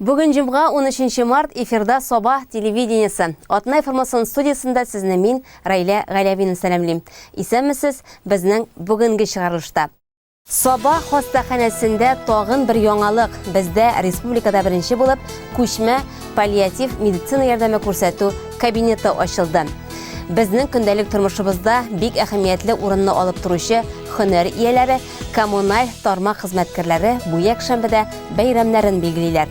Бүген җомга, 13 март, эфирда Саба телевидениесе. Атна информацион студиясендә сезне мин, Райлә Галәвина сәламлим. Исәнмесез, безнең бүгенге чыгарылышта. Саба хастаханәсендә тагын бер яңалык. Бездә республикада беренче булып күчмә паллиатив медицина ярдәме күрсәтү кабинеты ачылды. Безнең көндәлек тормышыбызда бик әһәмиятле урынны алып торучы һөнәр ияләре, коммуналь тармак хезмәткәрләре бу якшәмбедә бәйрәмнәрен билгелиләр.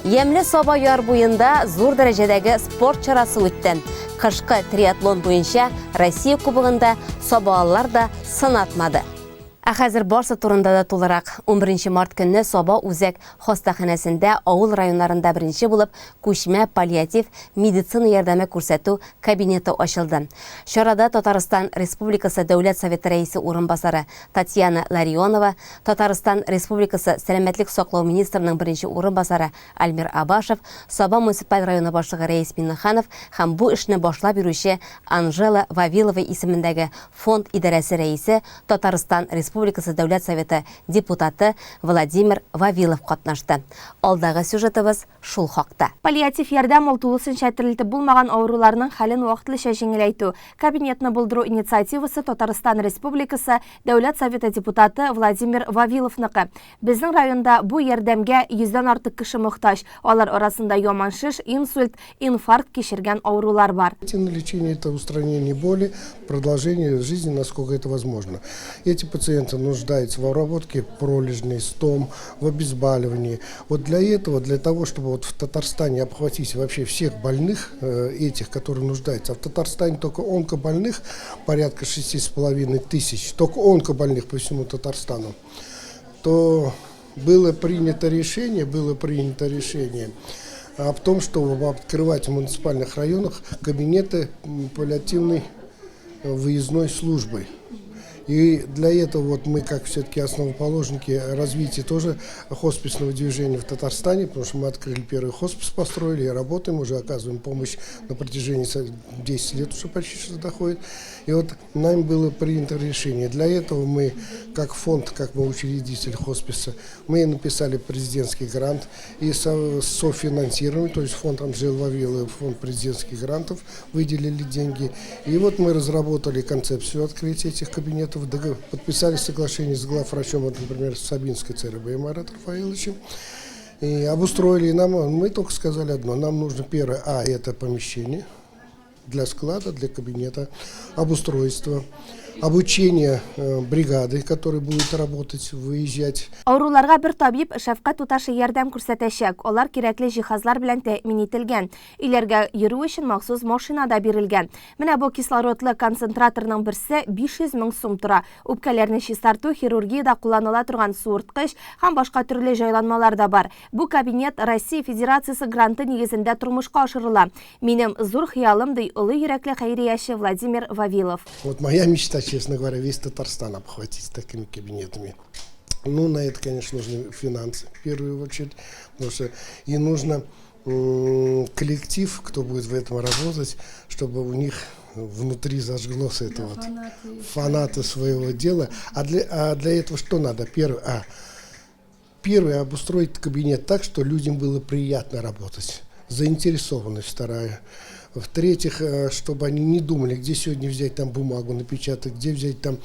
Ямьле Саба яр буенда зур дәрәҗәдәге спорт чарасы үтте. Кышкы триатлон буенча Россия кубогында сабалылар да сынатмады. Ә хәзер барсы турында да тулырак. 11 март көнне Саба үзәк хастаханәсендә авыл районнарында беренче булып күчмә паллиатив медицина ярдәме күрсәтү кабинеты ачылды. Чарада Татарстан Республикасы Дәүләт Советы Рәисе урынбасары Татьяна Ларионова, Татарстан Республикасы Сәламәтлек саклау министрының беренче урынбасары Альмир Абашев, Саба муниципаль районы башлыгы Рәис Миңнеханов һәм бу эшне башлап йөрүче Анжела Вавилова исемендәге фонд идарәсе рәисе, Татарстан Республикасы Дәүләт Советы депутаты Владимир Вавилов катнашты. Алдагы сюжетыбыз шул хакта. Паллиатив ярдәм ул тулысынча терелтеп булмаган авыруларның хәлен вакытлыча җиңеләйтү. Кабинетны булдыру инициативасы Татарстан Республикасы Дәүләт Советы депутаты Владимир Вавиловныкы. Безнең районда бу ярдәмгә йөздән артык кеше мохтаҗ. Алар арасында яман шеш, инсульт, инфаркт кичергән авырулар бар. Лечение – это устранение боли, продолжение жизни, насколько это возможно. Эти пациенты нуждаются в обработке пролежней, стом, в обезболивании. Вот для этого, для того, чтобы вот в Татарстане обхватить вообще всех больных, этих, которые нуждаются, а в Татарстане только онкобольных порядка 6,5 тысяч, только онкобольных по всему Татарстану, то было принято решение о том, чтобы открывать в муниципальных районах кабинеты паллиативной выездной службы. И для этого вот мы, как все-таки основоположники развития тоже хосписного движения в Татарстане, потому что мы открыли первый хоспис, построили и работаем, уже оказываем помощь на протяжении 10 лет уже почти что доходит. И вот нами было принято решение. Для этого мы, как фонд, как мы учредитель хосписа, мы написали президентский грант и софинансировали, то есть фонд Анжел Вавилова, фонд президентских грантов выделили деньги. И вот мы разработали концепцию открытия этих кабинетов, подписали соглашение с главврачом, вот, например, с Сабинской ЦРБ Маратом Рафаиловичем, и обустроили. И нам, мы только сказали одно: нам нужно первое, это помещение для склада, для кабинета, обустройство, обучение бригады, которая будет работать, выезжать. Авыруларга бер табиб, шәфкать туташы ярдәм күрсәтәчәк. Алар кирәкле җиһазлар белән тәэмин ителгән. Өйләргә йөрү өчен махсус машина да бирелгән. Менә бу кислородлы концентраторның берсе 500 мең сум тора. Үпкәләрне чистарту, хирургиядә кулланыла торган суырткыч һәм башка төрле җайланмалар да бар. Бу кабинет Россия Федерациясе гранты нигезендә тормышка ашырыла. Минем зур хыялым, ди олы йөрәкле хәйрияче Владимир Вавилов. Вот моя мечта, честно говоря, весь Татарстан обхватить такими кабинетами. Ну, на это, конечно, нужны финансы, в первую очередь, потому что и нужно коллектив, кто будет в этом работать, чтобы у них внутри зажглось это вот, фанаты своего дела. А для этого что надо? Первое, обустроить кабинет так, что людям было приятно работать. Заинтересованность вторая. В-третьих, чтобы они не думали, где сегодня взять там бумагу напечатать, где взять там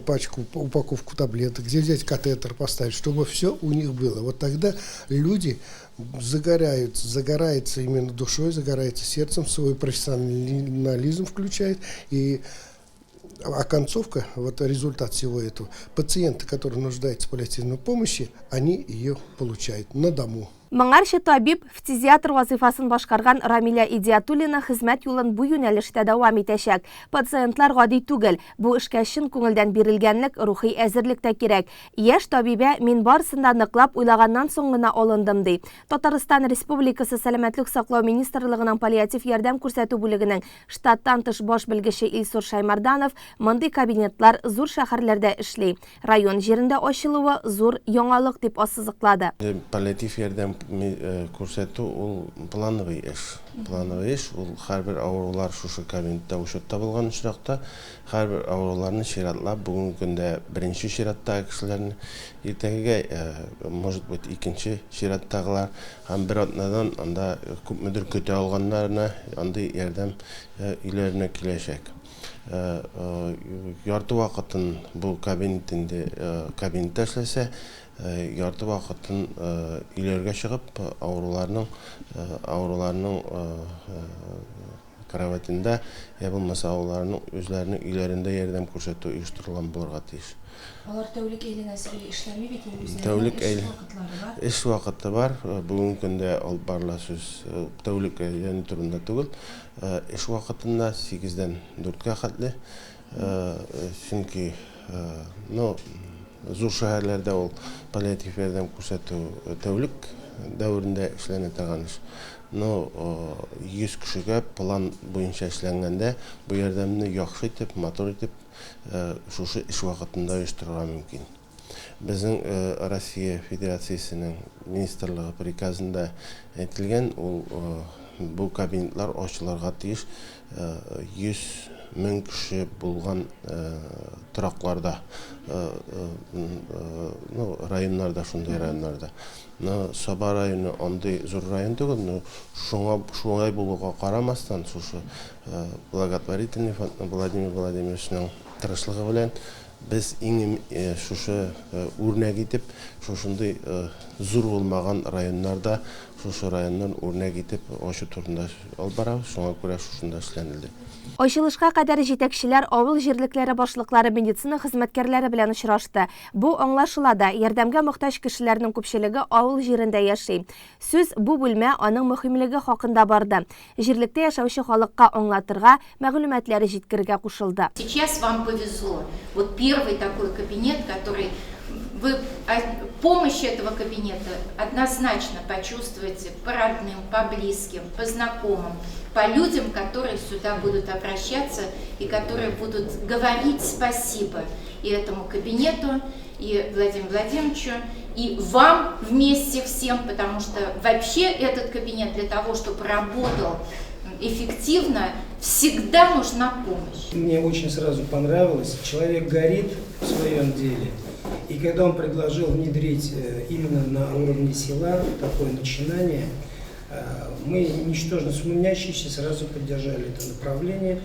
пачку, упаковку таблеток, где взять катетер поставить, чтобы все у них было. Вот тогда люди загораются, загораются именно душой, загораются сердцем, свой профессионализм включают. И а концовка, вот результат всего этого, пациенты, которые нуждаются в паллиативной помощи, они ее получают на дому. Моңарчы табиб, фтизиатр вазыйфасын башкарган Рамиля Идиатуллина хезмәт юлын бу юнәлештә дәвам итәчәк. Пациентлар гади түгел. Бу эшкә чын күңелдән бирелгәнлек, рухи әзерлек тә кирәк. Яшь табибә мин барысын да ныклап уйлаганнан соң гына алындым, ди. Татарстан Республикасы Сәламәтлек саклау министрлыгының паллиатив ярдәм күрсәтү бүлегенең штаттан тыш баш белгече Илсур Шаймарданов мондый кабинетлар зур шәһәрләрдә эшли. Район җирендә ачылуы зур яңалык дип ассызыклады. Паллиатив ярдәм күрсәтү ул плановый эш. Плановый эш, ул һәрбер авырулар шушы кабинетта учетта булган очракта, һәрбер авыруларны чиратлап, бүгенге көндә беренче чираттагы кешеләрне, иртәгегә, может быть, икенче чираттагылар һәм бер атнадан анда күпмедер көтә алганнарына андый ярдәм өйләренә киләчәк. Ярты вакытын бу кабинет инде кабинетта эшләсә, ярты вакытын өйләргә чыгып, авыруларның авыруларның кроватенда, я булмаса авыруларның үзләренең өйләрендә ярдәм күрсәтү оештырылган булырга тиеш. Алар тәүлек әйләнәсе буе эшләми бит инде, үзләренең Тәүлек эш вакытлары бар. Эш вакыты бар. Бүгенге көндә алып барыла сүз тәүлек әйләнү турында түгел. Эш вакытында сигездән дүрткә хәтле. Чөнки, ну, зур шәһәрләрдә ул паллиатив ярдәм күрсәтү тәүлек дәверендә эшләнә торган эш. Но 100 кешегә план буенча эшләнгәндә бу ярдәмне яхшы итеп, матур итеп шушы эш вакытында оештырырга мөмкин. Безнең Россия Федерациясенең министрлыгы приказында әйтелгән, ул бу кабинетлар ачылырга тиеш 100 мең кеше булган торакларда, ну, районнарда, шундый районнарда. Но Саба районы андый зур район түгел, но шуңа шулай булуга карамастан, шушы благотворительный фондның Владимир Владимировичның тырышлыгы белән Без иң шушы үрнәк итеп, шушындый зур булмаган районнарда шушы районнан үрнәк итеп ачу турында алып барабыз, шуңа күрә шушында эшләнелде. Ачылышка кадәр җитәкчеләр авыл җирлекләре башлыклары, медицина хезмәткәрләре белән очрашты. Бу аңлашыла да, ярдәмгә мохтаҗ кешеләрнең күпчелеге авыл җирендә яши. Сүз бу бүлмә, аның мөһимлеге хакында барды. Җирлектә яшәүче халыкка аңлатырга, мәгълүматлар җиткерергә кушылды. Сейчас вам повезло. Вот первый такой кабинет, который вы помощь этого кабинета однозначно почувствуете по родным, по близким, по знакомым, по людям, которые сюда будут обращаться и которые будут говорить спасибо и этому кабинету, и Владимиру Владимировичу, и вам вместе всем, потому что вообще этот кабинет для того, чтобы работал эффективно, всегда нужна помощь. Мне очень сразу понравилось. Человек горит в своем деле. И когда он предложил внедрить именно на уровне села такое начинание, мы, ничтожно сумнящиеся, сразу поддержали это направление.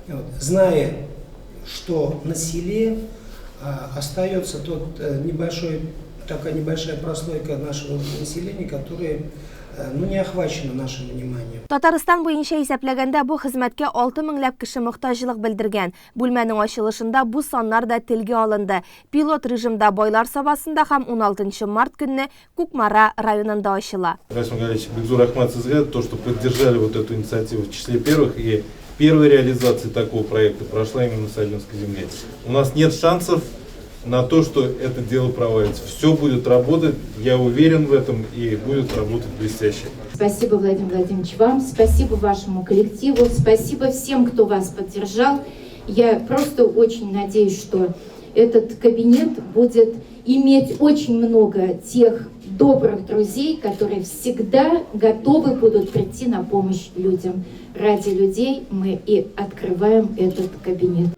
Вот. Зная, что на селе остается тот небольшой, такая небольшая прослойка нашего населения, которая ну, не охвачена нашим вниманием. Татарстан буенча исәпләгәндә, бу хезмәткә 6 меңләп кеше мохтаҗлык белдергән. Бүлмәнең ачылышында бу саннар да телгә алынды. Пилот режимда Байлар Сабасында һәм 16 март көнне Кукмара районында ачыла. Расим Галич, бик зур рәхмәт сезгә, то, что поддержали вот эту инициативу в числе первых. И первая реализация такого проекта прошла именно на Сабинской земле. У нас нет шансов на то, что это дело провалится. Все будет работать, я уверен в этом, и будет работать блестяще. Спасибо, Владимир Владимирович, вам, спасибо вашему коллективу, спасибо всем, кто вас поддержал. Я просто очень надеюсь, что этот кабинет будет иметь очень много тех добрых друзей, которые всегда готовы будут прийти на помощь людям. Ради людей мы и открываем этот кабинет.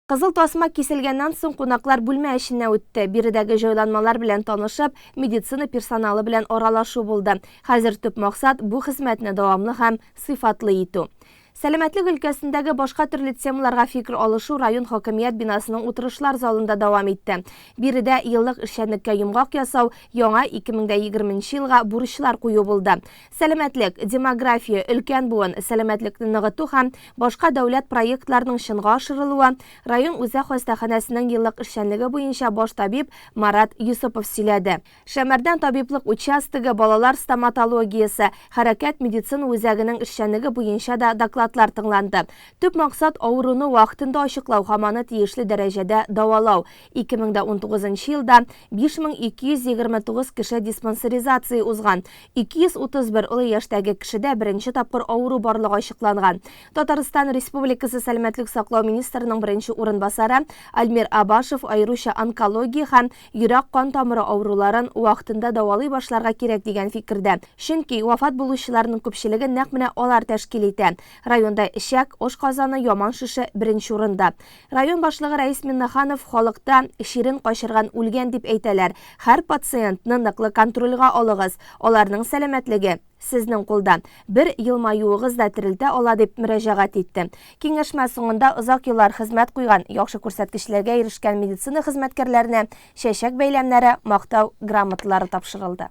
Кызыл тасма киселгәннән соң кунаклар бүлмә эченә үтте. Биредәге җайланмалар белән танышып, медицина персоналы белән аралашу булды. Хәзер төп максат бу хезмәтне дәвамлы һәм сыйфатлы итү. Сәламәтлек өлкәсендәге башка төрле темаларга фикер алышу район хакимият бинасының утырышлар залында дәвам итте. Биредә еллык эшчәнлеккә йомгак ясау, яңа 2020 елга бурычлар кую булды. Сәламәтлек, демография, өлкән буын, сәламәтлекне ныгыту һәм башка дәүләт проектларының чынга ашырылуы район үзәк хастаханәсенең еллык эшчәнлеге буенча баш табиб Марат Юсупов сөйләде. Шәмәрдән табиблык участогы, балалар стоматологиясе, хәрәкәт медицина үзәгенең эшчәнлеге буенча да доклад докладлар тыңланды. Төп максат, авыруны вакытында ачыклау һәм аны тиешле дәрәҗәдә дәвалау. 2019 елда 5229 кеше диспансеризация узган, 231 олы яшьтәге кешедә беренче тапкыр авыру барлыгы ачыкланган. Татарстан Республикасы сәламәтлек саклау министрының беренче урынбасары Альмир Абашев аеруча онкология һәм йөрәк-кан тамыры авыруларын вакытында дәвалый башларга кирәк дигән фикердә. Чөнки вафат булучыларның күпчелеген нәкъ менә алар тәшкил итә. Районда эчәк, ашказаны яман шеше беренче урында. Район башлыгы Рәис Миннеханов халыкта чирен качырган үлгән дип әйтәләр. Һәр пациентны ныклы контрольгә алыгыз. Аларның сәламәтлеге, сезнең кулда. Бер елмаюыгыз да терелтә ала, дип мөрәҗәгать итте. Киңәшмә соңында озак еллар хезмәт куйган, яхшы күрсәткечләргә ирешкән медицина хезмәткәрләренә чәчәк бәйләмнәре, Мактау грамоталары тапшырылды.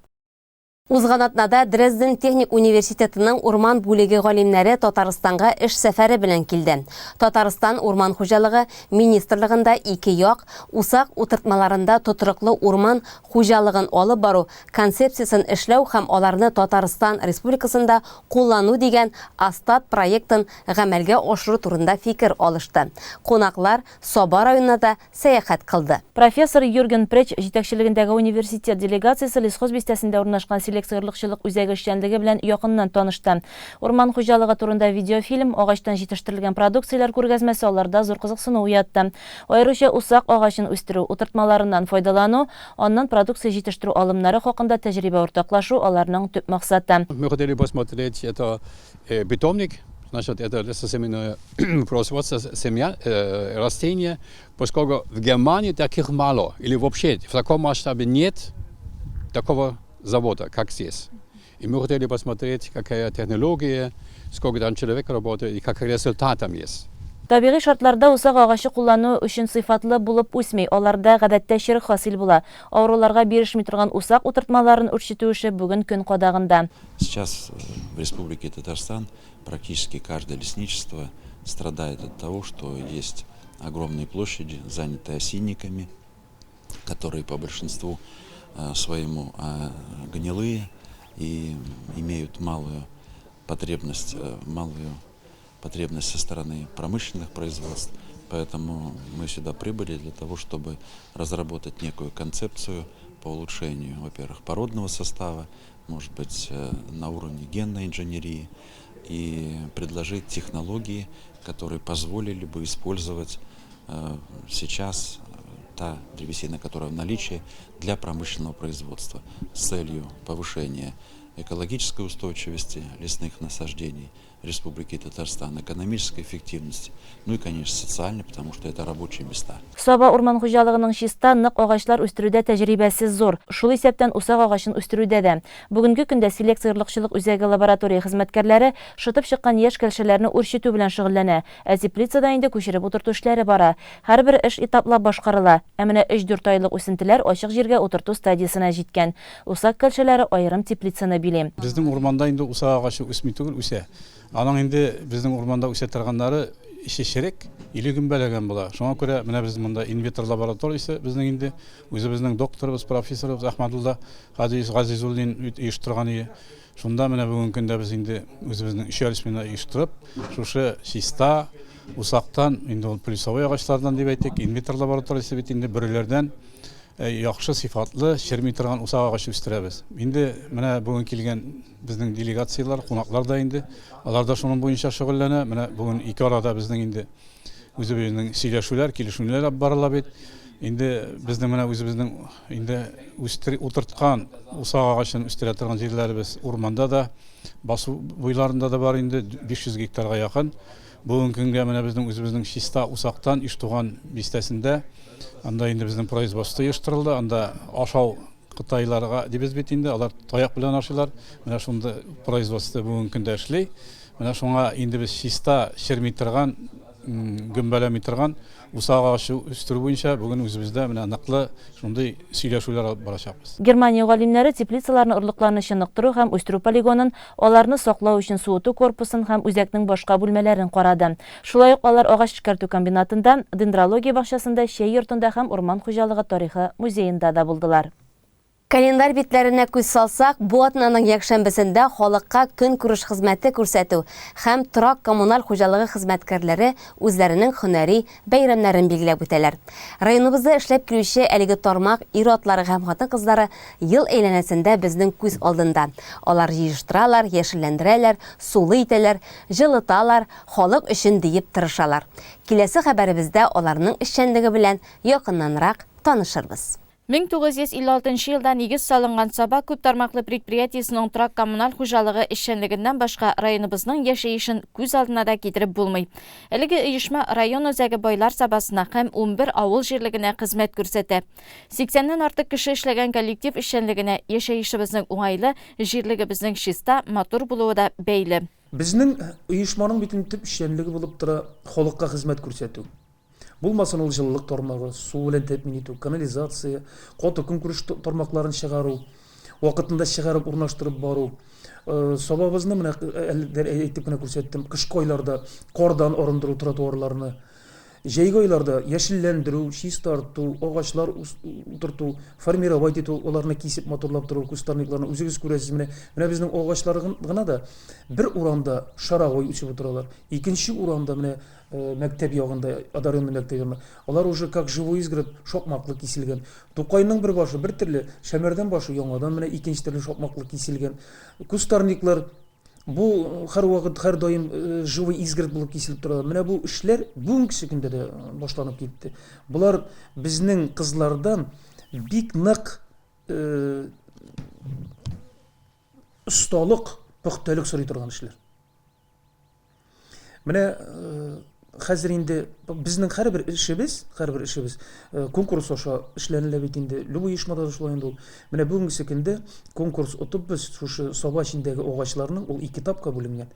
Узган атнада Дрезден техник университетының урман бүлеге галимнәре Татарстанга эш сәфәре белән килде. Татарстан урман хуҗалыгы министрлыгында ике як усак утыртмаларында тотрыклы урман хуҗалыгын алып бару концепциясен эшләү һәм аларны Татарстан Республикасында куллану дигән АСТАТ проектын гамәлгә ашыру турында фикер алышты. Кунаклар Саба районына да сәяхәт кылды. Профессор Юрген Преч җитәкчелегендәге университет делегациясе Лесхоз бистәсендә урнашкан селекция-орлыкчылык үзәге эшчәнлеге белән якыннан танышты. Урман хуҗалыгы турында видеофильм, агачтан җитештерелгән продукцияләр күргәзмәсе аларда зур кызыксыну уятты. Аеруча усак агачын үстерү, утыртмаларыннан файдалану, аннан продукция җитештерү алымнары хакында тәҗрибә уртаклашу аларның төп максаты. Мы хотели посмотреть это питомник, значит, это лесосеменное производство семя, растения, поскольку в Германии таких мало, или вообще в таком масштабе нет такого завода, как здесь. И мы хотели посмотреть, какая технология, сколько там человек работает и какой результат там есть. Табигый шартларда усак агачы куллану өчен сыйфатлы булып үсми, аларда гадәттә черек хасил була. Авыруларга бирешми торган усак утыртмаларын үрчетү эше бүген көн кадагында. Сейчас в Республике Татарстан практически каждое лесничество страдает от того, что есть огромные площади, занятые осинниками, которые по большинству своему гнилые и имеют малую потребность, малую потребность со стороны промышленных производств. Поэтому мы сюда прибыли для того, чтобы разработать некую концепцию по улучшению, во-первых, породного состава, может быть, на уровне генной инженерии, и предложить технологии, которые позволили бы использовать сейчас та древесина, которая в наличии, для промышленного производства с целью повышения экологической устойчивости лесных насаждений Республики Татарстан, экономической эффективности, ну и, конечно, социальной, потому что это рабочие места. Саба урман хуҗалыгының чиста, нык агачлар үстерүдә тәҗрибәсе зур. Шул исәптән усак агачын үстерүдә дә. Бүгенге көндә селекция-орлыкчылык үзәге лаборатория хезмәткәрләре шытып чыккан яшь кәлшәләрне үрчетү белән шөгыльләнә, ә теплицада инде күчереп утырту эшләре бара. Һәрбер эш этаплап башкарыла. Ә менә өч-дүрт айлык үсентеләр ачык җиргә утырту стадиясенә җиткән. Усак кәлшәләре аерым теплицаны били. Безнең урманда инде усак агачы үсми түгел, үсә. Аның инде безнең урманда үсә торганнары эче черек или гөмбәләгән була. Шуңа күрә менә без монда инвитро лабораториясе безнең инде үзебезнең докторыбыз, профессорыбыз Әхмәдулла Газиз Газизуллин оештырган ие. Шунда менә бүгенге көндә без инде үзебезнең өчәр смена оештырып, шушы чиста усактан, инде ул плюсовой агачлардан дип әйтик, инвитро лабораториясе бит инде бөреләрдән яхшы сыйфатлы, черми торган усак агачы үстерәбез. Инде менә бүген килгән безнең делегацияләр, кунаклар да инде, алар да шуның буенча шөгыльләнә. Менә бүген ике арада безнең инде үзебезнең сөйләшүләр, килешүләр алып барыла бит. Инде безнең менә үзебезнең инде үстер, утырткан усак агачын үстерә торган җирләребез урманда да, басу буйларында да бар инде 500 гектарга якын. Бүгенге көнгә менә безнең үзебезнең чиста усактан Иштуган бистәсендә анда инде безнең производство оештырылды. Анда ашау кытайларга дибез бит инде, алар таяк белән ашыйлар. Менә шунда производство бүгенге көндә эшли. Менә шуңа инде без чиста черми торган, гөмбәләми торган усак агачы үстерү буенча бүген үзебездә менә ныклы шундый сөйләшүләр алып барачакбыз. Германия галимнәре теплицаларны орлыкларны чыныктыру һәм үстерү полигонын, аларны саклау өчен суыту корпусын һәм үзәкнең башка бүлмәләрен карады. Шулай ук алар агач эшкәртү комбинатында, дендрология бакчасында, чәй йортында һәм урман хуҗалыгы тарихы музеенда да булдылар. Календарь битләренә күз салсак, бу атнаның якшәмбесендә халыкка көнкүреш хезмәте күрсәтү һәм торак-коммуналь хуҗалыгы хезмәткәрләре үзләренең һөнәри бәйрәмнәрен билгеләп үтәләр. Районыбызда эшләп килүче әлеге тармак ир-атлары һәм хатын-кызлары ел әйләнәсендә безнең күз алдында. Алар җыештыралар, яшелләндерәләр, сулы итәләр, җылыталар, халык өчен диеп тырышалар. Киләсе хәбәребездә аларның эшчәнлеге белән якыннанрак танышырбыз. 1956 елда нигез салынган Саба күп тармаклы предприятиесенең торак-коммуналь хуҗалыгы эшчәнлегеннән башка районыбызның яшәешен күз алдына да китереп булмый. Әлеге оешма район үзәге Байлар Сабасына һәм 11 авыл җирлегенә хезмәт күрсәтә. Сиксәннән артык кеше эшләгән коллектив эшчәнлегенә яшәешебезнең уңайлы, җирлегебезнең чиста, матур булуы да бәйле. Безнең оешманың бит инде төп эшчәнлеге булып тора халыкка хезмәт күрсәтү. Булмасын ул җылылык тармагы, су белән тәэмин итү, канализация, каты көнкүреш тармакларын чыгару, вакытында чыгарып урнаштырып бару. Э, сабабызны менә э, әйтеп кенә күрсәттем, кышкы айларда кардан арындыру тротуарларны, җәйге айларда яшелләндерү, чистарту, агачлар утырту, формировать итү, аларны кисеп матурлап тору, кустарникларны үзегез күрәсез менә. Менә безнең агачлар гына да бер урамда шаровой үсеп утыралар, икенче урамда менә Э, мәктәп ягында, одаренный мәктәп ягында, алар уже как живой изгород шакмаклы киселгән. Тукайның бер башы бер төрле, Шәмәрдән башы яңадан менә икенче төрле шакмаклы киселгән. Кустарниклар бу э, һәрвакыт, һәрдаим э, живой изгород булып киселеп тора. Менә бу эшләр бүгенге көндә дә башланып китте. Болар безнең кызлардан бик нык осталык, пөхтәлек сорый торган эшләр. Менә э, хәзер инде безнең һәрбер эшебез, һәрбер эшебез э, конкурс аша эшләнелә бит инде. Любой оешмада да шулай инде ул. Менә бүгенге көндә конкурс отып без шушы Саба эчендәге агачларның ул ике этапка бүленгән.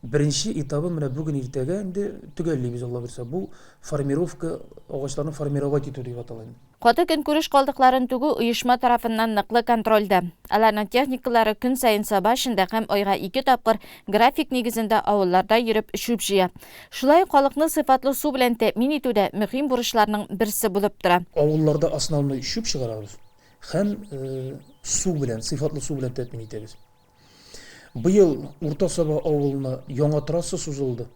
Беренче этабы менә бүген иртәгә инде төгәллибез, Алла бирсә. Бу формировка, агачларны формировать итү дип атала инде. Каты көнкүреш калдыкларын түгү оешма тарафыннан ныклы контрольдә. Аларның техникалары көн саен Саба эчендә һәм айга ике тапкыр график нигезендә авылларда йөреп чүп җыя. Шулай ук халыкны сыйфатлы су белән тәэмин итү дә мөһим бурычларның берсе булып тора. Авылларда основной чүп чыгарабыз һәм су белән, сыйфатлы су белән тәэмин итәбез. Быел Урта Саба авылына яңа трасса сузылды.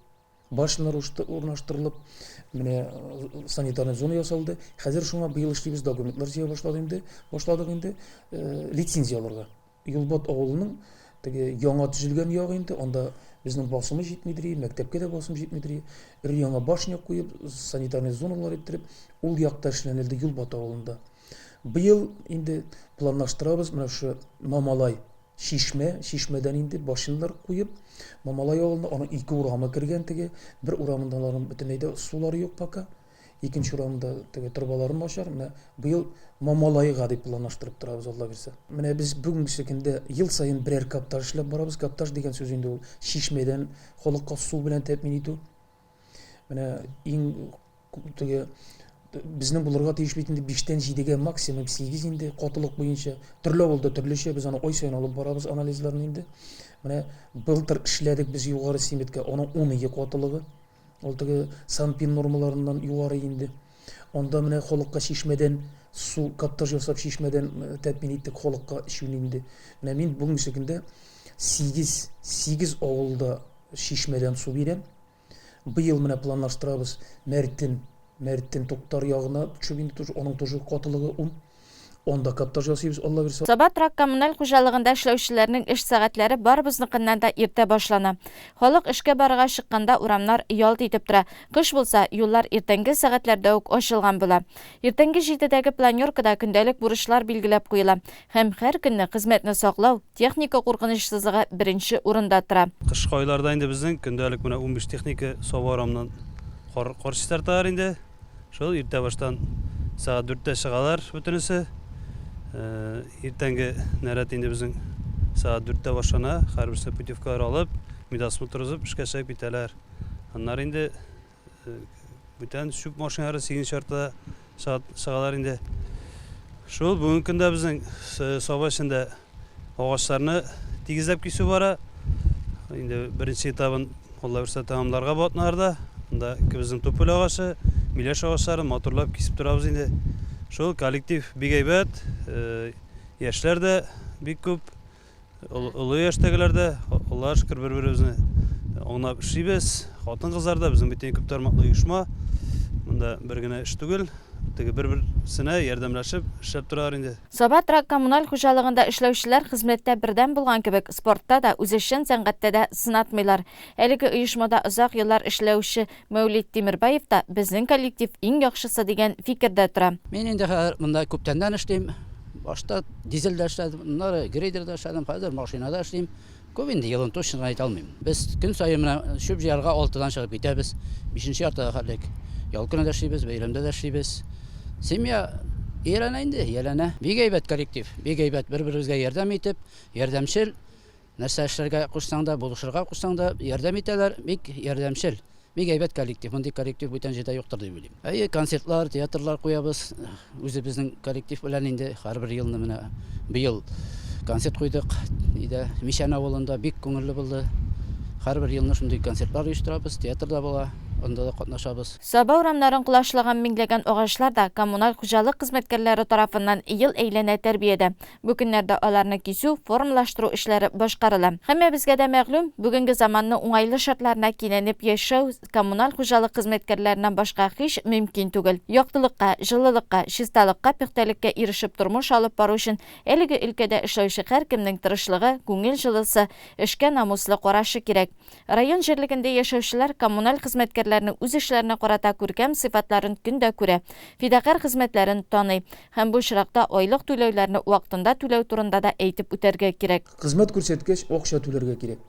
Башнялар урнаштырылып, менә э, санитарный зона ясалды. Хәзер шуңа быел эшлибез, документлар җыя башладык инде, башладык инде э, лицензия алырга. Юлбат авылының теге яңа төзелгән ягы инде, анда безнең басымы җитмидер, мәктәпкә дә басым җитмидер. Өр яңа башня куеп, санитарный зоналар иттереп, ул якта эшләнелде Юлбат авылында. Быел инде планлаштырабыз менә шушы Мамалай Чишмә, чишмәдән инде башенлар куеп, Мамалай авылына аның ике урамы кергән теге. Бер урамында аларның бөтенләй дә сулары юк пока. Икенче урамында теге торбалары начар. Менә быел Мамалайга дип планлаштырып торабыз, Алла бирсә. Менә без бүгенге көндә ел саен берәр каптаж эшләп барабыз. Каптаж дигән сүз инде ул чишмәдән халыкка су белән тәэмин итү. Менә иң теге безнең булырга тиеш бит инде биштән җидегә максимум сигез инде катылык буенча. Төрле авылда төрлечә, без аны ай саен алып барабыз анализларны инде. Менә былтыр эшләдек без югары Симеткә, аның 12 катылыгы. Ул теге санпин нормаларыннан югары инде. Анда менә халыкка чишмәдән су каптаж ясап чишмәдән э, тәэмин иттек халыкка эчүне инде. Менә мин бүгенге көндә 8 8 авылда чишмәдән су бирәм. Быел менә планлаштырабыз Мәртен, Мәртен Туктар ягына төшеп инде тоже, аның тоже катылыгы 10. Анда каптаж ясыйбыз, Алла бирсә. Саба торак-коммуналь хуҗалыгында эшләүчеләрнең эш сәгатьләре барыбызныкыннан да иртә башлана. Халык эшкә барырга чыкканда урамнар ялт итеп тора. Кыш булса, юллар иртәнге сәгатьләрдә үк ачылган була. Иртәнге җидедәге планеркада көндәлек бурычлар билгеләп куела һәм һәр көнне хезмәтне саклау, Техника куркынычсызлыгы беренче урында тора. Кышкы айларда инде безнең көндәлек менә 15 техника Саба урамыннан кар, кар чистарталар инде. Шул иртә баштан сәгать дүрттә чыгалар бөтенесе. Э, иртәнге нәрәт инде безнең сәгать дүрттә башлана. Һәрберсе путевкалар алып, медосмотр узып, эшкә чыгып китәләр. Аннары инде Бүтән чүп машиналары сигезенче яртыда чыгалар инде. Шул бүгенге көндә безнең Саба эчендә агачларны тигезләп кисү бара. Инде беренче этабын Алла бирсә тәмамларга бу атналарда. Монда безнең тополь агачы, миләш агачларын матурлап кисеп торабыз инде. Шул коллектив бик әйбәт. Яшьләр дә бик күп, олы яшьтәгеләр дә, Аллага шөкер, бер-беребезне аңлап эшлибез. Хатын-кызлар да, безнең бит күп тармаклы оешма. Монда бер генә эш түгел, теге бер-берсенә ярдәмләшеп эшләп торалар инде. Саба торак-коммуналь хуҗалыгында эшләүчеләр хезмәттә бердәм булган кебек, спортта да, үзешчән сәнгатьтә дә сынатмыйлар. Әлеге оешмада озак еллар эшләүче Мәүлид Тимербаев та безнең коллектив иң яхшысы дигән фикердә тора. Мин инде хәзер монда күптәннән эшлим. Башта дизельдә эшләдем, аннары грейдерда эшләдем, хәзер машинада эшлим. Күп инде, елын точно гына әйтә алмыйм. Без көн саен менә чүп җыярга алтыдан чыгып китәбез, бишенче яртыга хәтлек. Ял көне дә эшлибез, бәйрәмдә дә эшлибез. Семья ияләнә инде, ияләнә. Бик әйбәт коллектив, бик әйбәт, бер-беребезгә ярдәм итеп, ярдәмчел. Нәрсә эшләргә кушсаң да, булышырга кушсаң да, ярдәм итәләр, бик ярдәмчел. Бик әйбәт коллектив. Мондый коллектив бүтән җирдә юктыр дип уйлыйм. Әйе, концертлар, театрлар куябыз. Үзебезнең коллектив белән инде һәрбер елны менә быел концерт куйдык. Өйдә, Мичән авылында бик күңелле булды. Һәрбер елны шундый концертлар оештырабыз, театр да була, анда да катнашабыз. Саба урамнарын колачлаган меңләгән агачлар да коммуналь хуҗалык хезмәткәрләре тарафыннан ел әйләнә тәрбиядә. Бу көннәрдә аларны кисү, формалаштыру эшләре башкарыла. Һәммәбезгә дә мәгълүм, бүгенге заманның уңайлы шартларына кинәнеп яшәү коммуналь хуҗалык хезмәткәрләреннән башка һич мөмкин түгел. Яктылыкка, җылылыкка, чисталыкка, пөхтәлеккә ирешеп тормыш алып бару өчен әлеге өлкәдә эшләүче һәркемнең тырышлыгы, күңел җылысы, эшкә намуслы карашы кирәк. Район җирлегендә яшәүчеләр коммуналь хезмәткәрләрнең үз эшләренә карата күркәм сыйфатларын көн дә күрә, фидакарь хезмәтләрен таный. Һәм бу очракта айлык түләүләрне вакытында түләү турында да әйтеп үтәргә кирәк. Хезмәт күрсәткәч, акча түләргә кирәк.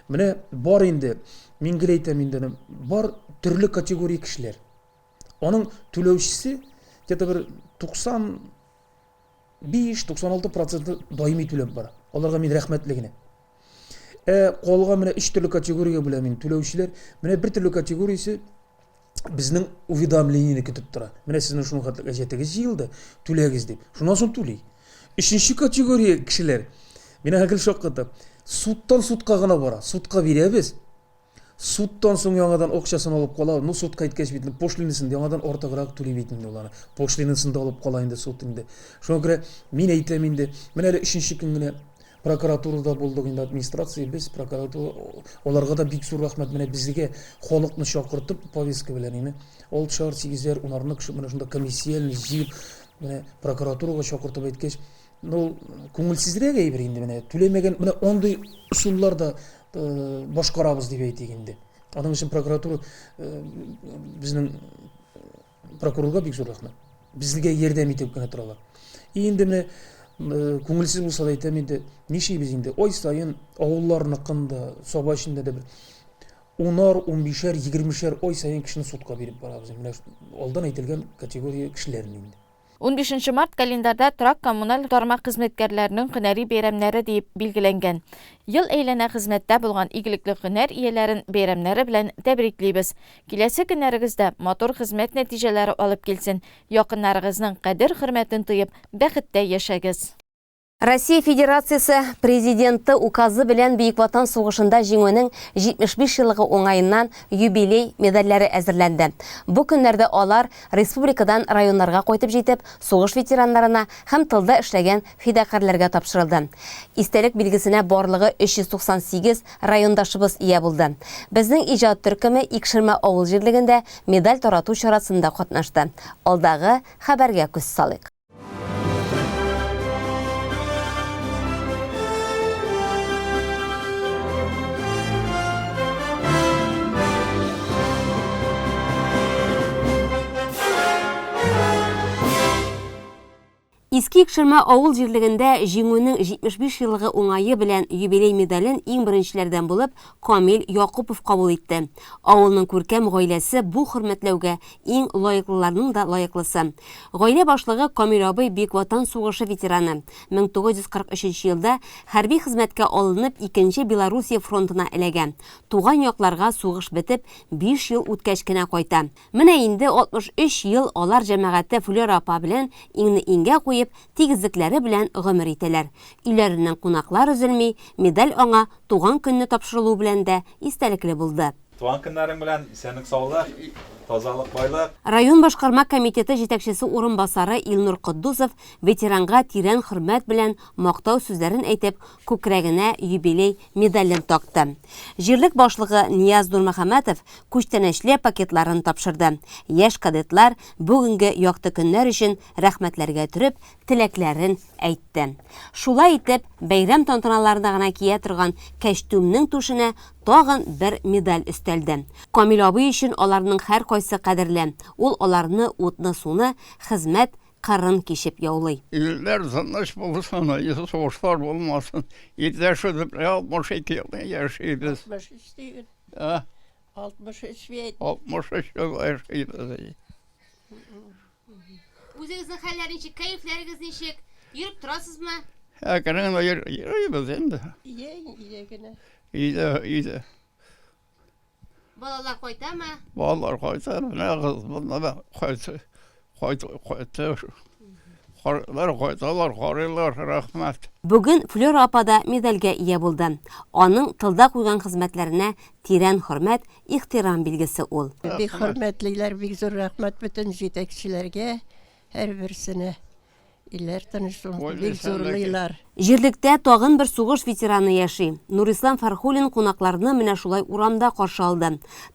Менә бар инде, мин гел әйтәм инде аны, бар төрле категория кешеләр. Аның түләүчесе где-то бер 95-96 проценты даими түләп бара. Аларга мин рәхмәтле генә. Ә калган менә өч төрле категориягә бүләм мин түләүчеләр. Менә бер төрле категориясе безнең уведомлениене көтеп тора. Менә сезнең шуның хәтле әҗәтегез җыелды, түләгез дип. Шуннан соң түли. Өченче категория кешеләр, мин аңа гел шаккатам. Судтан судка гына бара. Судка бирәбез. Судтан соң яңадан акчасын алып кала. Ну, судка әйткәч бит, пошлинасын яңадан артыграк түли бит инде ул аны. Пошлинасын да алып кала инде суд инде. Шуңа күрә мин әйтәм инде, менә әле өченче көн генә Прокуратурада булдык инде, администрация, без, прокуратура, аларга да бик зур рәхмәт. Менә безгә халыкны чакыртып, повестка белән име, алтышар, сигезәр, унарны кеше менә шунда комиссияльный җыеп, менә прокуратурага чакыртып әйткәч, ну, күңелсезрәк әйбер инде менә, түләмәгән, менә андый ысуллар да э, башкарабыз дип әйтик инде. Аның өчен прокуратура э, безнең Прокурорга бик зур рәхмәт. Безгә ярдәм итеп кенә торалар. И инде менә э, күңелсез булса да әйтәм инде, нишлибез инде? Ай саен авылларныкын да, Саба эчендә дә бер унар, унбишәр, егермешәр ай саен кешене судка биреп барабыз. Менә алдан әйтелгән категория кешеләрне инде. Унбишенче март календарьда торак-коммуналь тармак хезмәткәрләренең һөнәри бәйрәмнәре диеп билгеләнгән. Ел әйләнә хезмәттә булган игелекле һөнәр ияләрен бәйрәмнәре белән тәбриклибез. Киләсе көннәрегез дә матур хезмәт нәтиҗәләре алып килсен, якыннарыгызның кадер-хөрмәтен тоеп, бәхеттә яшәгез! Россия Федерациясе Президенты указы белән Бөек Ватан сугышында Җиңүнең 75 еллыгы уңаеннан юбилей медальләре әзерләнде. Бу көннәрдә алар республикадан районнарга кайтып җитеп, сугыш ветераннарына һәм тылда эшләгән фидакарьләргә тапшырылды. Истәлек билгесенә барлыгы 398 райондашыбыз ия булды. Безнең иҗат төркеме Икшермә авыл җирлегендә медаль тарату чарасында катнашты. Алдагы хәбәргә күз салыйк. Иске Икшермә авыл җирлегендә Җиңүнең 75 еллыгы уңае белән юбилей медален иң беренчеләрдән булып Камил Якупов кабул итте. Авылның күркәм гаиләсе бу хөрмәтләүгә иң лаеклыларның да лаеклысы. Гаилә башлыгы Камил абый Бөек Ватан сугышы ветераны. 1943 елда хәрби хезмәткә алынып Икенче Белоруссия фронтына эләгә. Туган якларга сугыш бетеп, биш ел үткәч кенә кайта. Менә инде 63 ел алар җәмәгате Флера апа белән иңне-иңгә куеп, тигезлекләре белән гомер итәләр. Өйләреннән кунаклар өзелми, медаль аңа туган көнне тапшырылуы белән дә истәлекле булды. Туган көннәрең белән, исәнлек, саулык, тазалык, байлык. Район башкарма комитеты җитәкчесе урынбасары Илнур Котдусов ветеранга тирән хөрмәт белән мактау сүзләрен әйтеп, күкрәгенә юбилей медален такты. Җирлек башлыгы Нияз Нурмөхәммәтов күчтәнәчле пакетларын тапшырды. Яшь кадетлар бүгенге якты көннәр өчен рәхмәтләргә төреп, теләкләрен әйтте. Шулай итеп, бәйрәм тантаналарында гына кия торган кәчтүмнең түшенә тагын бер медаль өстәлде. Камил абый өчен аларның һәркайсы кадерле. Ул аларны утны-суны, хезмәт кырын кичеп яулый. Илләр тыныч булсын, сугышлар булмасын. Илдә шөкер, 62 ел яшибез. 63 диген. Ә? 63 бит. 63 ел яшибез. Үзегезнең хәлләр ничек, кәефләрегез ничек? Йөреп торасызмы? Әкрен генә йөрибез инде. Өйдә, өйдә генә. Өйдә, өйдә. Балалар кайтамы? Балалар кайта, менә кыз монда да кайтты. Кайтты, кайтты. Карыйлар, кайталар, карыйлар, рәхмәт. Бүген Флера апа да медальгә ия булды. Аның тылда куйган хезмәтләренә тирән хөрмәт, ихтирам билгесе ул. Бик хөрмәтлиләр, бик зур рәхмәт бөтен җитәкчеләргә, һәрберсенә. Илләр тыныч булсын, бик зурлыйлар. Җирлектә тагын бер сугыш ветераны яши. Нурислам Фәрхуллин кунакларны менә шулай урамда каршы алды.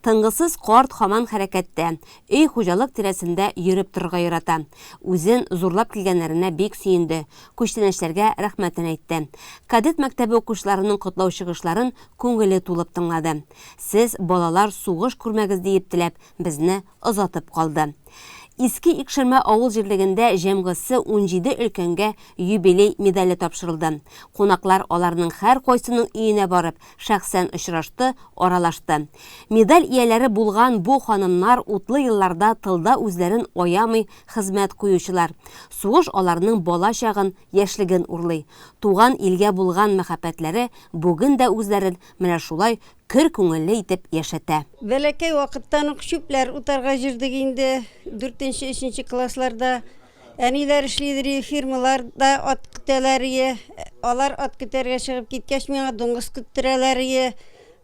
Тынгысыз карт һаман хәрәкәттә, өй, хуҗалык тирәсендә йөреп торырга ярата. Үзен зурлап килгәннәренә бик сөенде, күчтәнәчләргә рәхмәтен әйтте. Кадет мәктәбе укучыларының котлау чыгышларын күңеле тулып тыңлады. Сез, балалар, сугыш күрмәгез диеп теләп, безне озатып калды. Иске Икшермә авыл җирлегендә җәмгысе 17 өлкәнгә юбилей медале тапшырылды. Кунаклар аларның һәркайсының өенә барып, шәхсән очрашты, аралашты. Медаль ияләре булган бу ханымнар утлы елларда тылда үзләрен аямый хезмәт куючылар. Сугыш аларның бала чагын, яшьлеген урлый. Туган илгә булган мәхәббәтләре бүген дә үзләрен менә шулай көр күңелле итеп яшәтә. Бәләкәй вакыттан ук чүпләр утарга җөрдек инде, дүртенче, өченче классларда. Әниләр эшлидер ие, фирмаларда ат көтәләр ие. Алар ат көтәргә чыгып киткәч, миңа дуңгыз көттерәләр ие.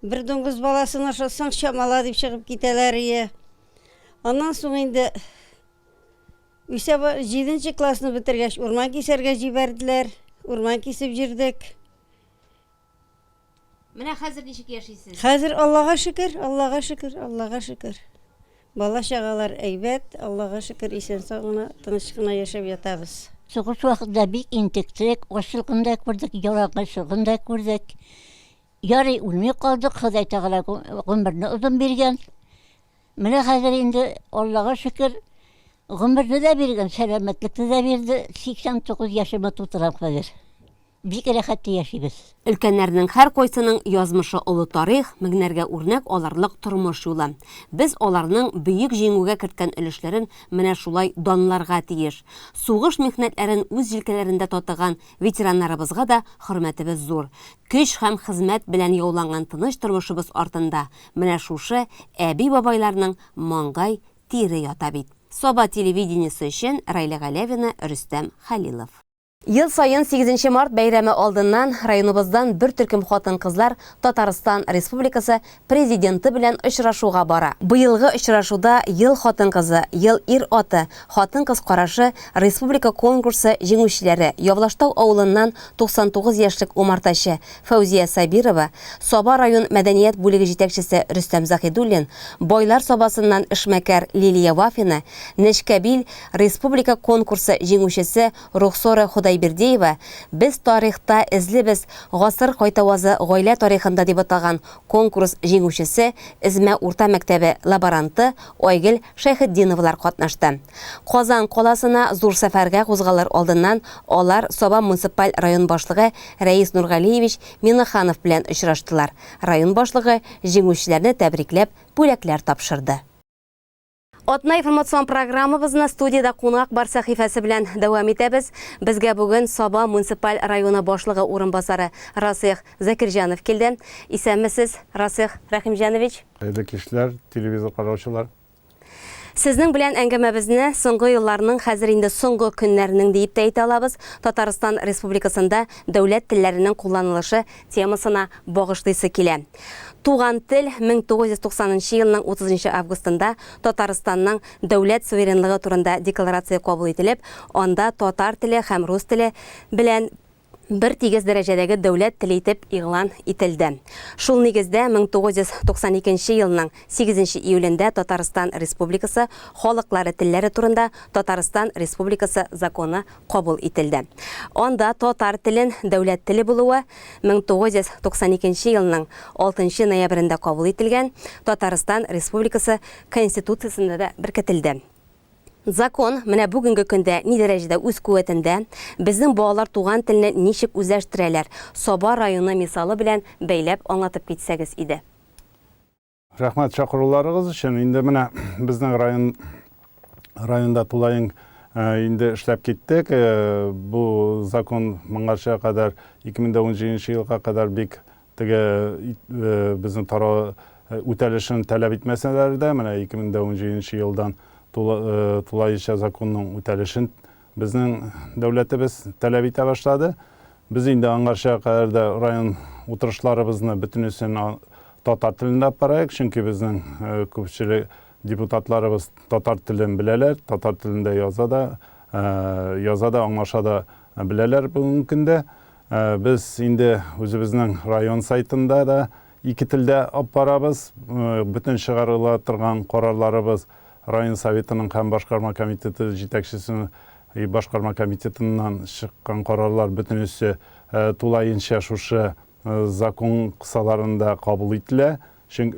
Бер дуңгыз баласын ашатсаң, чамала дип чыгып китәләр ие. Аннан соң инде үсә җиденче классны бетергәч, урман кисәргә җибәрделәр. Урман кисеп җөрдек. Менә хәзер ничек яшисез? Хәзер Аллага шөкер, Аллага шөкер, Аллага шөкер. Бала-чагалар әйбәт, Аллага шөкер, исән-сау гына, тыныч кына яшәп ятабыз. Сугыш вакытында бик интектек, ачлыкны да күрдек, ялангачлыкны да күрдек. Ярый үлми калдык, Ходай Тәгалә гомерне озын биргән. Менә хәзер инде, Аллага шөкер, гомерне дә биргән, сәламәтлекне дә бирде, 89 яшемә тутырам хәзер. Бик рәхәт яшибез. Өлкәннәрнең һәркайсының язмышы олы тарих, меңнәргә үрнәк алырлык тормыш юлы. Без аларның Бөек Җиңүгә керткән өлешләрен менә шулай данларга тиеш. Сугыш михнәтләрен үз җилкәләрендә татыган ветераннарыбызга да хөрмәтебез зур. Көч һәм хезмәт белән яуланган тыныч тормышыбыз артында менә шушы әби-бабайларның маңгай тире ята бит. Саба телевидениесе өчен Райлә Галәвина, Рөстәм Хәлилов. Ел саен 8 март бәйрәме алдыннан районыбыздан бер төркем хатын-кызлар Татарстан Республикасы Президенты белән очрашуга бара. Быелгы очрашуда Ел хатын-кызы, Ел ир-аты, Хатын-кыз карашы республика конкурсы җиңүчеләре, Явлаштау авылыннан 99 яшьлек умартачы Фәүзия Сабирова, Саба район мәдәният бүлеге җитәкчесе Рөстәм Заһидуллин, Байлар Сабасыннан эшмәкәр Лилия Вафина, Нечкәбил республика конкурсы җиңүчесе Рухсора Худайбердиева Без тарихта эзлибез гасыр кайтавазы гаилә тарихында дип аталган конкурс җиңүчесе Эзмә урта мәктәбе лаборанты Айгөл Шәйхетдиновалар катнашты. Казан каласына зур сәфәргә кузгалыр алдыннан алар Саба муниципаль район башлыгы Рәис Нургалиевич Миннеханов белән очраштылар. Район башлыгы җиңүчеләрне тәбрикләп бүләкләр тапшырды. Атна информацион программабызны студиядә кунак бар сәхифәсе белән дәвам итәбез. Безгә бүген Саба муниципаль районы башлыгы урынбасары Расих Закирҗанов килде. Исәнмесез, Расих Рәхимҗанович. Хәерле кичләр, телевизор караучылар. Сезнең белән әңгәмәбезне соңгы елларның, хәзер инде соңгы көннәрнең диеп тә әйтә алабыз, Татарстан Республикасында дәүләт телләренең кулланылышы темасына багышлыйсы килә. Туган тел 1990 нчы елның 30 нчы августында Татарстанның дәүләт суверенлыгы турында декларация кабул ителеп, анда татар теле һәм рус теле белән бер тигез дәрәҗәдәге дәүләт теле итеп игълан ителде. Шул нигездә 1992 елның 8 нче июлендә Татарстан Республикасы халыклары телләре турында Татарстан Республикасы Законы кабул ителде. Анда татар телен дәүләт теле булуы 1992 елның 6 нчы ноябрендә кабул ителгән Татарстан Республикасы Конституциясендә дә беркетелде. Закон менә бүгенге көндә ни дәрәҗәдә үз куәтендә, безнең балалар туган телне ничек үзләштерәләр, Саба районы мисалы белән бәйләп аңлатып китсәгез иде. Рәхмәт чакыруларыгыз өчен. Инде менә безнең район районда тулаем инде эшләп киттек. Бу закон моңарча кадәр 2017 елга кадәр бик Теге безнең тара үтәлешен таләп итмәсәләр дә, менә 2017 елдан тулаенча законның үтәлешен безнең дәүләтебез таләп итә башлады. Без инде аңарча кадәр дә район утырышларыбызны бөтенесен татар телендә алып бараек, чөнки безнең күпчелек депутатларыбыз татар телен беләләр, татар телендә яза да, яза да, аңлаша да беләләр бүгенге көндә. Без инде үзебезнең район сайтында да ике телдә алып барабыз. Бөтен чыгарыла торган карарларыбыз район советының һәм башкарма комитеты җитәкчесенең башкарма комитетыннан чыккан карарлар бөтенесе тулаенча шушы закон кысаларында кабул ителә. Чөнки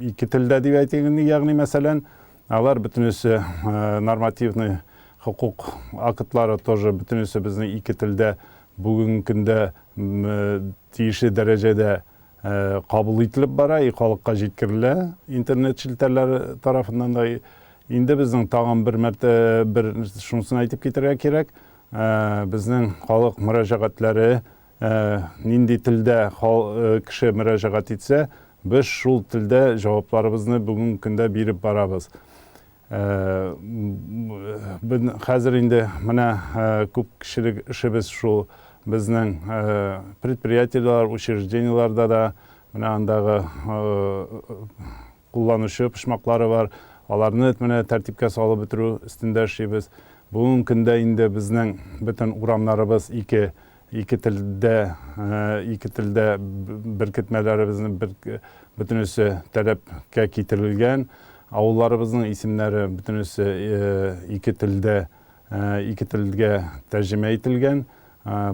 ике телдә дип әйтик инде, ягъни мәсәлән, алар бөтенесе нормативный хокук актлары тоже бөтенесе безнең ике телдә бүгенге көндә тиешле дәрәҗәдә кабул ителеп бара и халыкка җиткерелә интернет челтәрләре тарафыннан да. Инде безнең тагын бер мәртә бер шунысын әйтеп китәргә кирәк, безнең халык мөрәҗәгатьләре Нинди телдә кеше мөрәҗәгать итсә, без шул телдә җавапларыбызны бүгенге көндә биреп барабыз. Хәзер инде менә күп кешелек эшебез шул безнең предприятиеләр, учреждениеләрдә дә менә андагы кулланучы почмаклары бар. Аларны менә тәртипкә салып бетерү өстендә эшлибез. Бүгенге көндә инде безнең бөтен урамнарыбыз ике ике телдә ике телдә беркетмәләребезне бер бөтенесе таләпкә китерелгән. Авылларыбызның исемнәре бөтенесе ике телдә ике телгә тәрҗемә ителгән.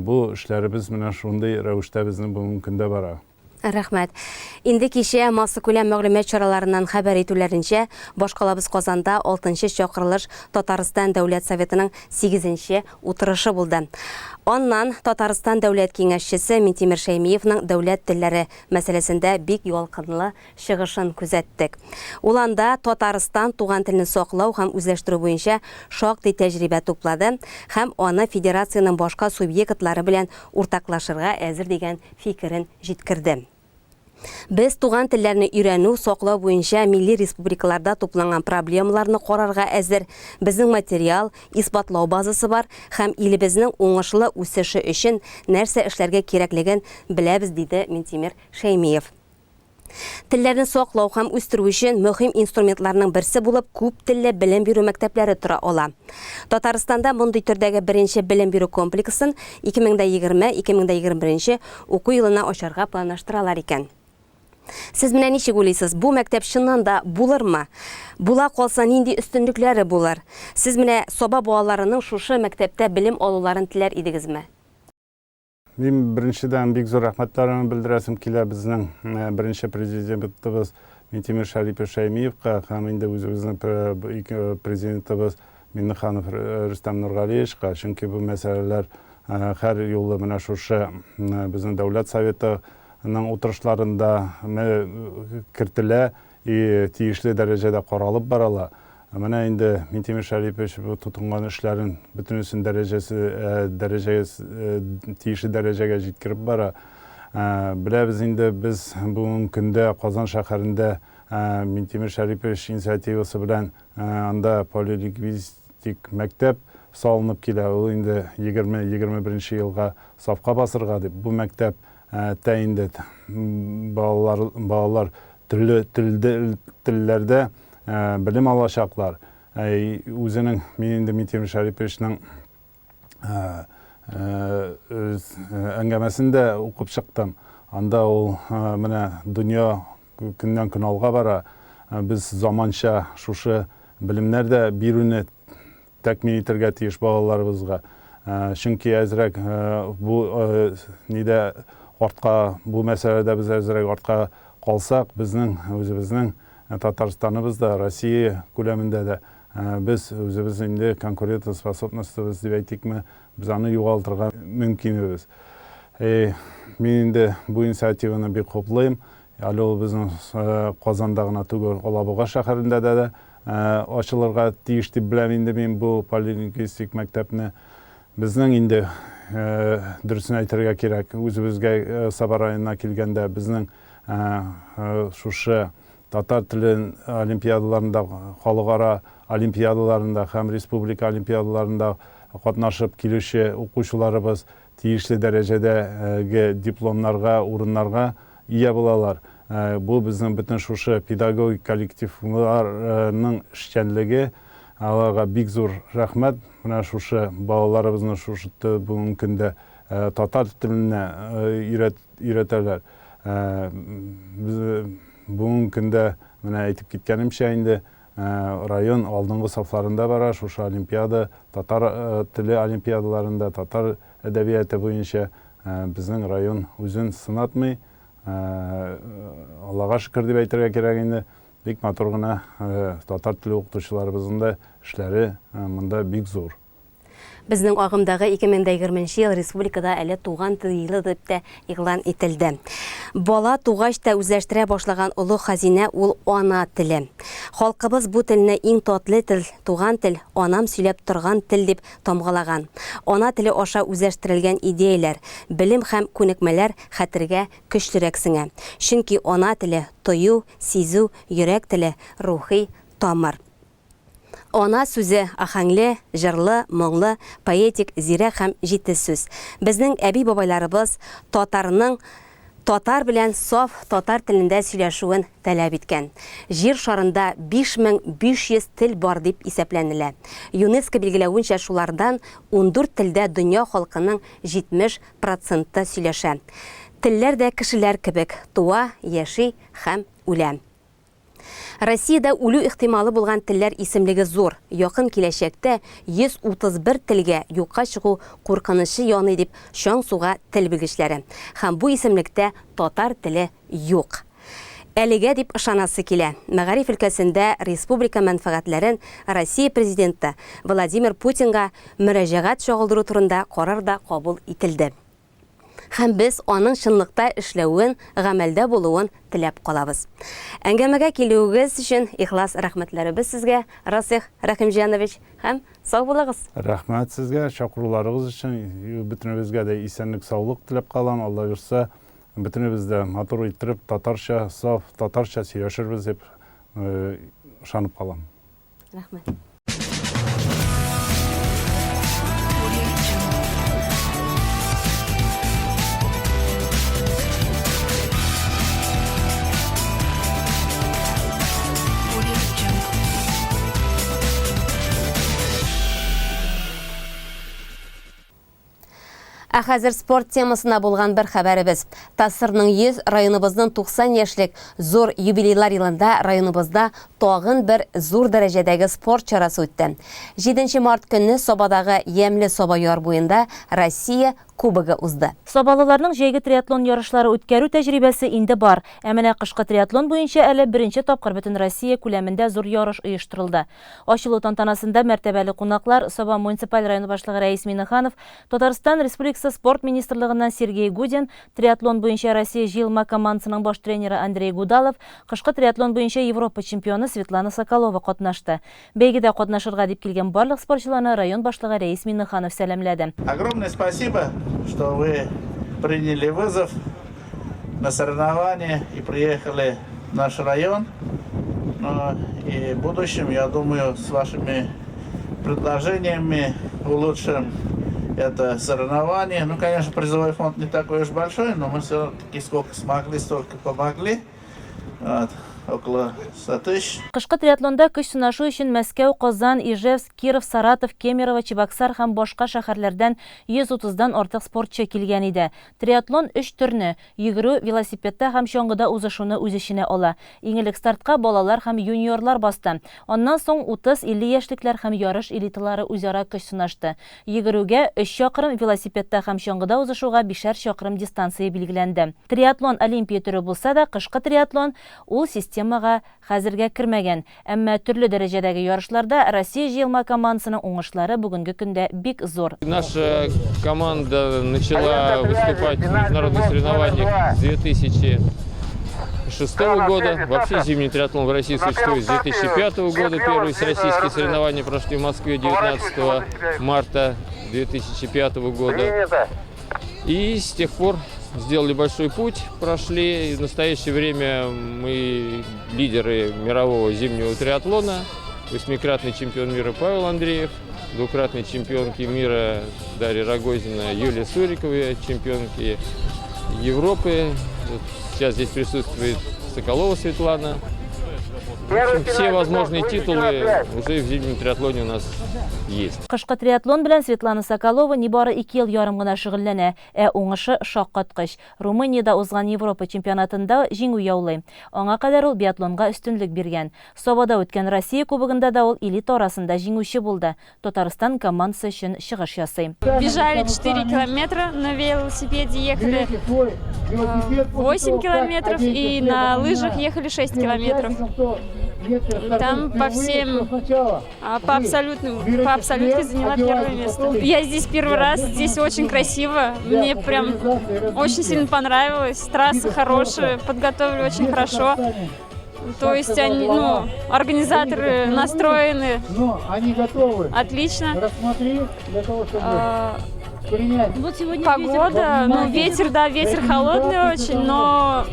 Бу эшләребез менә шундый рәвештә безнең бүгенге көндә бара. Рәхмәт. Инде кичә массакүләм мәгълүмат чараларыннан хәбәр итүләренчә, башкалабыз Казанда алтынчы чакырылыш Татарстан Дәүләт Советының сигезенче утырышы булды. Аннан Татарстан Дәүләт Киңәшчесе Минтимер Шәймиевның дәүләт телләре мәсьәләсендә бик ялкынлы чыгышын күзәттек. Ул анда Татарстан туган телне саклау һәм үзләштерү буенча шактый тәҗрибә туплады һәм аны федерациянең башка субъектлары белән уртаклашырга әзер дигән фикерен җиткерде. Без туган телләрне өйрәнү, саклау буенча милли республикаларда тупланган проблемаларны карарга әзер. Безнең материал, исбатлау базасы бар һәм илебезнең уңышлы үсеше өчен нәрсә эшләргә кирәклеген беләбез, диде Минтимер Шәймиев. Телләрне саклау һәм үстерү өчен мөһим инструментларның берсе булып күп телле белем бирү мәктәпләре тора ала. Татарстанда мондый төрдәге беренче белем бирү комплексын 2020-2021 уку елына ачарга планлаштыралар икән. Сез менә ничек уйлыйсыз, бу мәктәп чыннан да булырмы? Була калса, нинди өстенлекләре булыр? Сез менә Саба балаларының шушы мәктәптә белем алуларын теләр идегезме? Мин беренчедән бик зур рәхмәтләремне белдерәсем килә безнең беренче президентыбыз Минтимер Шәрипович Шәймиевка һәм инде үзебезнең президентыбыз Миннеханов Рөстәм Нургалиевичка, чөнки бу мәсьәләләр һәр юлы менә шушы безнең Дәүләт Советының утырышларында кертелә И тиешле дәрәҗәдә каралып барыла. Ә менә инде Минтимер Шәрипович бу тотынган эшләрен бөтенесен дәрәҗәсе, дәрәҗәсе, тиешле дәрәҗәгә җиткереп бара. Беләбез инде, без бүгенге көндә Казан шәһәрендә Минтимер Шәрипович инициативасы белән анда полилингвистик мәктәп салынып килә. Ул инде 20-21 елга сафка басырга дип, бу мәктәп тә инде балалар, балалар төрле телләрдә белем алачаклар. Үзенең, мин инде Минтимер Шәриповичның әңгәмәсен дә укып чыктым. Анда ул менә дөнья көннән-көн алга бара. Без заманча шушы белемнәр дә бирүне тәэмин итәргә тиеш балаларыбызга. Чөнки әзрәк бу нидә артка, бу мәсьәләдә без әзрәк артка калсак, безнең үзебезнең Татарстаныбыз да, Россия күләмендә дә без үзебез инде конкурентоспособностебыз дип әйтикме, без аны югалтырга мөмкинбез. Мин инде бу инициативаны бик хуплыйм. Әле ул безнең Казанда гына түгел, Алабуга шәһәрендә дә ачылырга тиеш дип беләм инде мин бу полилингвистик мәктәпне. Безнең инде, дөресен әйтергә кирәк, үзебезгә Саба районына килгәндә, безнең шушы татар телен олимпиадаларында, халыкара олимпиадаларында һәм республика олимпиадаларында катнашып килүче укучыларыбыз тиешле дәрәҗәдәге дипломнарга, урыннарга ия булалар. Бу безнең бөтен шушы педагогик коллективларның эшчәнлеге, аларга бик зур рәхмәт. Менә шушы балаларыбызны шушы бүгенге көндә татар теленә өйрәтәләр. Без бүгенге көндә, менә әйтеп киткәнемчә инде, район алдынгы сафларында бара, шушы олимпиада, татар теле олимпиадаларында, татар әдәбияты буенча безнең район үзен сынатмый. Аллага шөкер дип әйтергә кирәк инде, бик матур гына татар теле укытучыларыбызның да эшләре монда бик зур. Безнең агымдагы 2020 нче ел республикада әле туган тел елы дип тә игълан ителде. Бала тугач та үзләштерә башлаган олы хәзинә ул ана теле. Халкыбыз бу телне иң татлы тел, туган тел, анам сөйләп торган тел дип тамгалаган. Ана теле аша үзләштерелгән идеяләр, белем һәм күнекмәләр хәтергә көчлерәк сеңә. Чөнки ана теле, тою, сизү, йөрәк теле, рухи тамыр. Ана сүзе аһәңле, җырлы, моңлы, поэтик, зирәк һәм җитез сүз. Безнең әби-бабайларыбыз татарның татар белән саф татар телендә сөйләшүен таләп иткән. Җир шарында 5500 тел бар дип исәпләнелә. ЮНЕСКО билгеләвенчә, шулардан 14 телдә дөнья халкының 70 проценты сөйләшә. Телләр дә кешеләр кебек, туа, яши һәм үлә. Россиядә үлү ихтималы булган телләр исемлеге зур. Якын киләчәктә 131 телгә юкка чыгу куркынычы яный дип чаң суга тел белгечләре. Һәм бу исемлектә татар теле юк. Әлегә дип ышанасы килә. Мәгариф өлкәсендә республика мәнфәгатьләрен Россия Президенты Владимир Путинга мөрәҗәгать чагылдыру турында карар да кабул ителде. Һәм без аның чынлыкта эшләвен, гамәлдә булуын теләп калабыз. Әңгәмәгә килүегез өчен ихлас рәхмәтләребез сезгә, Расих Рәхимҗанович, һәм сау булыгыз! Рәхмәт сезгә, чакыруларыгыз өчен. Бөтенебезгә дә исәнлек-саулык теләп калам. Алла бирса, бөтенебез дә матур иттереп татарча, саф татарча сөйләшербез дип ышанып калам. Рәхмәт. Ә хәзер спорт темасына булган бер хәбәребез. ТАССРның 100, районыбызның 90 яшьлек зур юбилейлар елында районыбызда тагын бер зур дәрәҗәдәге спорт чарасы үтте. 7 март көнне Сабадагы ямьле Саба яр буенда Россия Кубогы узды. Сабалыларның җәйге триатлон ярышлары үткәрү тәҗрибәсе инде бар. Ә менә кышкы триатлон буенча әле беренче тапкыр бөтенроссия күләмендә зур ярыш оештырылды. Ачылу тантанасында мәртәбәле кунаклар, Саба муниципаль районы башлыгы Рәис Миңнеханов, Татарстан Республикасы Спорт министрлыгыннан Сергей Гудин, триатлон буенча Россия җыелма командасының баш тренеры Андрей Гудалов, кышкы триатлон буенча Европа чемпионы Светлана Соколова катнашты. Бәйгедә катнашырга дип килгән барлык спортчыларны район башлыгы Рәис Миңнеханов сәламләде. Огромное спасибо, что вы приняли вызов на соревнования и приехали в наш район. Но и в будущем, я думаю, с вашими предложениями улучшим это соревнование. Ну, конечно, призовой фонд не такой уж большой, но мы все-таки сколько смогли, столько помогли. Вот около 100 тысяч. Кышкы триатлонда көч сынашу өчен Мәскәү, Казан, Ижевск, Киров, Саратов, Кемерово, Чебоксар һәм башка шәһәрләрдән 130 дан артык спортчы килгән иде. Триатлон өч төрне, йөгерү, велосипедта һәм чаңгыда узышуны үз эченә ала. Иң элек стартка балалар һәм юниорлар басты. Аннан соң 30, 50 яшьлекләр һәм ярыш элиталары үзара көч сынашты. Йөгерүгә, өч чакрым, велосипедта һәм чаңгыда узышуга бишәр чакрым дистанция билгеләнде. Триатлон олимпия төре булса да, кышкы триатлон ул системага хәзергә кермәгән. Әмма төрле дәрәҗәдәге ярышларда Россия җыелма командасының уңышлары бүгенге көндә бик зур. Наша команда начала выступать в международных соревнованиях с 2006 года. Вообще зимний триатлон в России существует с 2005 года. Первые всероссийские соревнования прошли в Москве 19 марта 2005 года. И с тех пор сделали большой путь, прошли. И в настоящее время мы лидеры мирового зимнего триатлона. Восьмикратный чемпион мира Павел Андреев, двукратный чемпионки мира Дарья Рогозина, Юлия Сурикова, чемпионки Европы. Вот сейчас здесь присутствует Соколова Светлана. В общем, все возможные титулы уже в зимнем триатлоне у нас есть. Кышкы триатлон белән Светлана Соколова нибары ике ел ярым гына шөгыльләнә, ә уңышы шаккаткыч. Румыниядә узган Европа чемпионатында җиңү яулый. Аңа кадәр ул биатлонга өстенлек биргән. Сабада үткән Россия Кубогында да ул элита арасында җиңүче булды, Татарстан командасы өчен чыгыш ясый. Бежали 4 километра на велосипеде, ехали 8 километров и на лыжах ехали 6 километров. Там по всем, по абсолютным, по абсолютке заняла первое место. Я здесь первый раз, здесь очень красиво, мне прям очень сильно понравилось, трасса хорошая, подготовили очень хорошо. То есть они, ну, организаторы настроены отлично. Вот сегодня погода, ну ветер, да, ветер холодный очень, но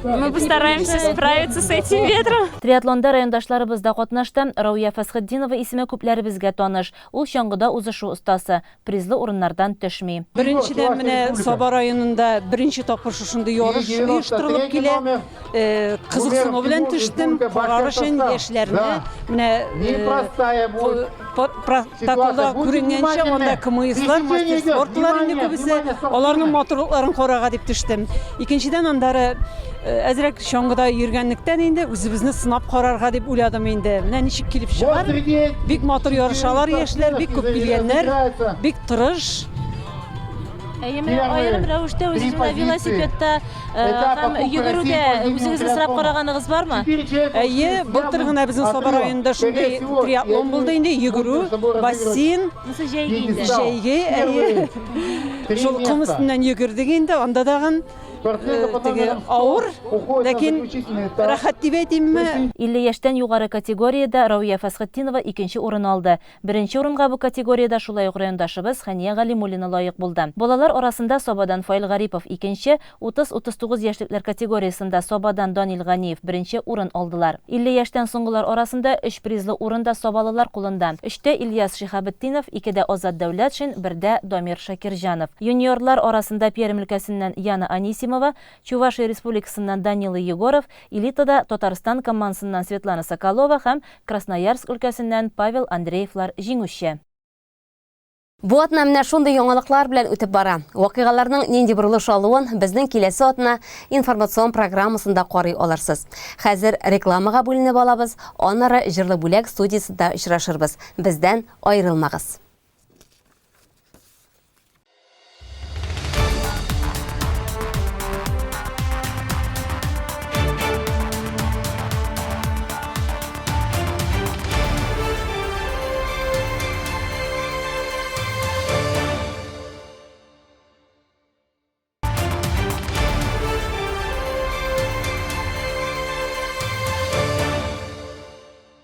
мы постараемся справиться с этим ветром. Триатлонда райондашларыбыз да катнашты. Рауя Фәсхетдинова исеме күпләребезгә таныш. Ул чаңгыда узышу остасы. Призлы урыннардан төшми. Беренчедән, менә Саба районында беренче тапкыр шушындый ярыш оештырылып килә. Э, кызыксыну белән төштем, карар өчен яшьләрне менә э, протоколда күренгәнчә, анда КМСлар, мастер спортлар инде күбесе, аларның матурлыкларын карарга дип төштем. Икенчедән, андары э, әзрәк чаңгыда йөргәнлектән инде үзебезне сынап карарга дип уйладым инде. Менә ничек килеп чыгар. Бик матур ярышалар яшьләр, бик күп килгәннәр, бик тырыш. Әйе, менә аерым рәвештә үзегез менә велосипедта э, һәм йөгерүдә үзегезне сынап караганыгыз бармы? Әйе, былтыр гына безнең Саба районында шундый триатлон булды инде, йөгерү, бассейн. Монысы җәйге инде. Җәйге, әйе. Шул ком өстеннән йөгердек инде, анда тагын Теге авыр, ләкин рәхәт дип әйтимме? 50 яшьтән югары категориядә Рауия Фәсхетдинова икенче урын алды. Беренче урынга бу категориядә шулай ук райондашыбыз Хәния Галимуллина лаек булды. Балалар арасында Сабадан Фаил Гарипов икенче, 30-39 яшьлекләр категориясендә Сабадан Данил Ганиев беренче урын алдылар. 50 яшьтән соңгылар арасында өч призлы урын да сабалылар кулында. Өчтә Ильяс Шиһабетдинов, икедә Азат Дәүләтшин, бердә Дамир Шакирҗанов. Юниорлар арасында Пермь өлкәсеннән Яна Анисимова, Чувашия Республикасыннан Данила Егоров, элитада Татарстан командасыннан Светлана Соколова һәм Красноярск өлкәсеннән Павел Андреевлар җиңүче. Бу атна менә шундый яңалыклар белән үтеп бара. Вакыйгаларның нинди борылыш алуын безнең киләсе атна информацион программасында карый алырсыз. Хәзер рекламага бүленеп алабыз, аннары Җырлы бүләк студиясендә очрашырбыз. Бездән аерылмагыз.